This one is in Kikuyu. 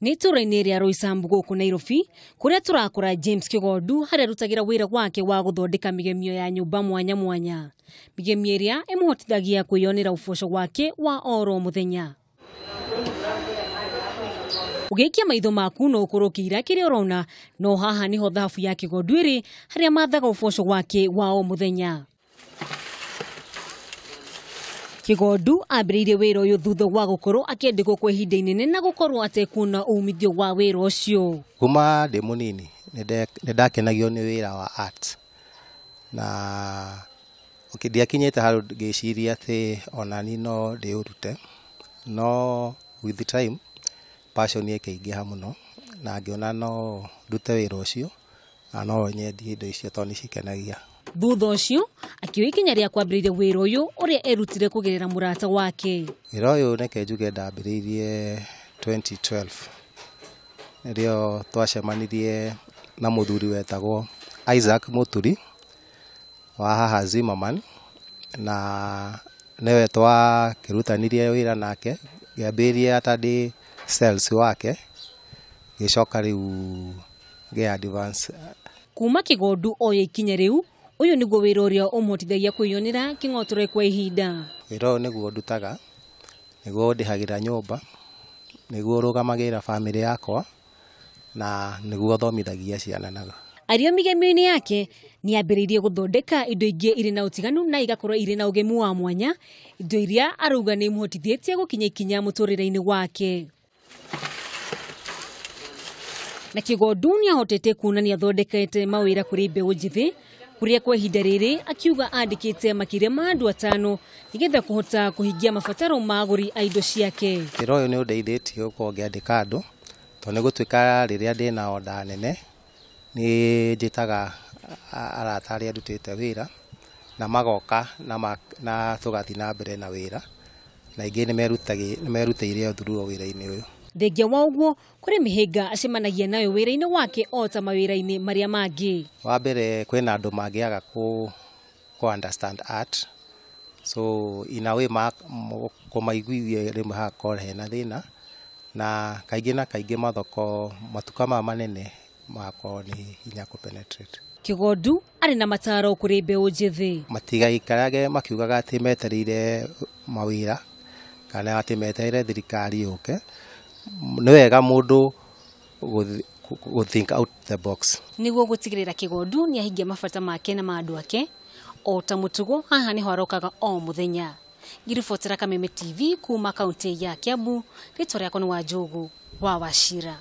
Nĩ itũũra-inĩ rĩa Roysambu gũkũ Nairobi kũrĩa tũrakora James Kĩgondu harĩa arutagĩra wĩra wake wa gũthondeka mĩgemio ya nyũmba mwanya mwanya. Mĩgemio ĩrĩa ĩmũhotithagia kwĩyonera ũboco wake wa oro mũthenya. Ũgĩikia maitho maku no ũkorwo ũkĩira kĩrĩa ũrona, no haha nĩho thahabu ya Kĩgondu ĩrĩ harĩa mathaga ũboco wake wa o mũthenya. Kĩgondu ambĩrĩirie wĩra ũyũ thutha wa gũkorwo akĩandĩkwo kwa ihinda inene na gũkorwo atekuona umithio wa wĩra ũcio. Kuma ndĩ mũnini nĩ ndakenagio nĩ wĩra wa art na ndiakinyĩte handũ ngĩciria atĩ onani no ndĩũrute, no with the time passion ĩkĩingĩha mũno na ngĩona no ndute wĩra ũcio na no nyendie indo icio tondũ nĩcingenagia. Thutha ũcio akĩoya ikinya rĩa kwambĩrĩria wĩra ũyũ ũrĩa erutire kũgerera mũrata wake. Wĩra ũyũ reke njuge ndambĩrĩirie 2012 nĩrĩo twacemanirie na mũthuri wetagwo Isaac Mũturi wa haha Zimmerman, na nĩwe twakĩrutanirie wĩra nake. Ngĩambĩrĩria ta ndĩ sales wake, ngĩcoka rĩu ngĩ advance. Kuma Kĩgondu oya ikinya rĩu, ũyũ nĩguo wĩra ũrĩa ũmũhotithagia kwĩyonera kĩng'otore kwa ihinda. Wĩra ũyũ nĩguo ndutaga, nĩguo ndĩhagĩra nyũmba, nĩguo rũgamagĩrĩra bamĩrĩ yakwa na nĩguo thomithagia ciana naguo. Arĩ o mĩgemio-inĩ yake nĩ ambĩrĩirie gũthondeka indo ingĩ irĩ na ũtiganu na igakorwo irĩ na ũgemu wa mwanya, indo iria arauga nĩ imũhotithĩtie gũkinya ikinya mũtũrĩre-inĩ wake. Na Kĩgondu nĩ ahotete kuona nĩ athondekete mawĩra kũrĩ mbeũ njĩthĩ kũrĩa kwa ihinda rĩrĩ akiuga andĩkĩte makĩria ma andũ atano nĩgetha kũhota kũhingia mabataro ma agũri a indo ciake. Wĩra ũyũ nĩ ũndeithĩtie gũkorwo ngĩandĩka andũ tondũ nĩ gũtuĩka rĩrĩa ndĩna order nene nĩ njĩtaga arata arĩa ndutĩte wĩra na magoka na tũgathiĩ na mbere na wĩra, na aingĩ nĩ merutĩire through wĩra-inĩ ũyũ. Thengia wa ũguo kũrĩ mĩhĩnga acemanagia nayo wĩra-inĩ wake o ta mawĩra-inĩ marĩa mangĩ. Wa mbere kwĩna andũ mangĩaga kũ understand art, so in a way kũmaiguithia rĩmwe hagakorwo hena thĩna, na kaingĩ na kaingĩ mathoko matuka maya manene magakorwo nĩ hinya kũ penetrate. Kĩgondu arĩ na mataro kũrĩ mbeũ njĩthĩ. Matigaikarage makiugaga atĩ metereire mawĩra kana atĩ metereire thirikari yũke. Nĩ wega mũndũ gũ think out the box. Nĩguo gũtigĩrĩra Kĩgondu nĩ ahingia mabata make na ma andũ ake, o ta mũtugo haha nĩho arokaga o mũthenya. Ngĩribotera Kameme TV kuma kaunti ya Kiambu, rĩtwa rĩakwa nĩ Wanjũgũ wa Wachira.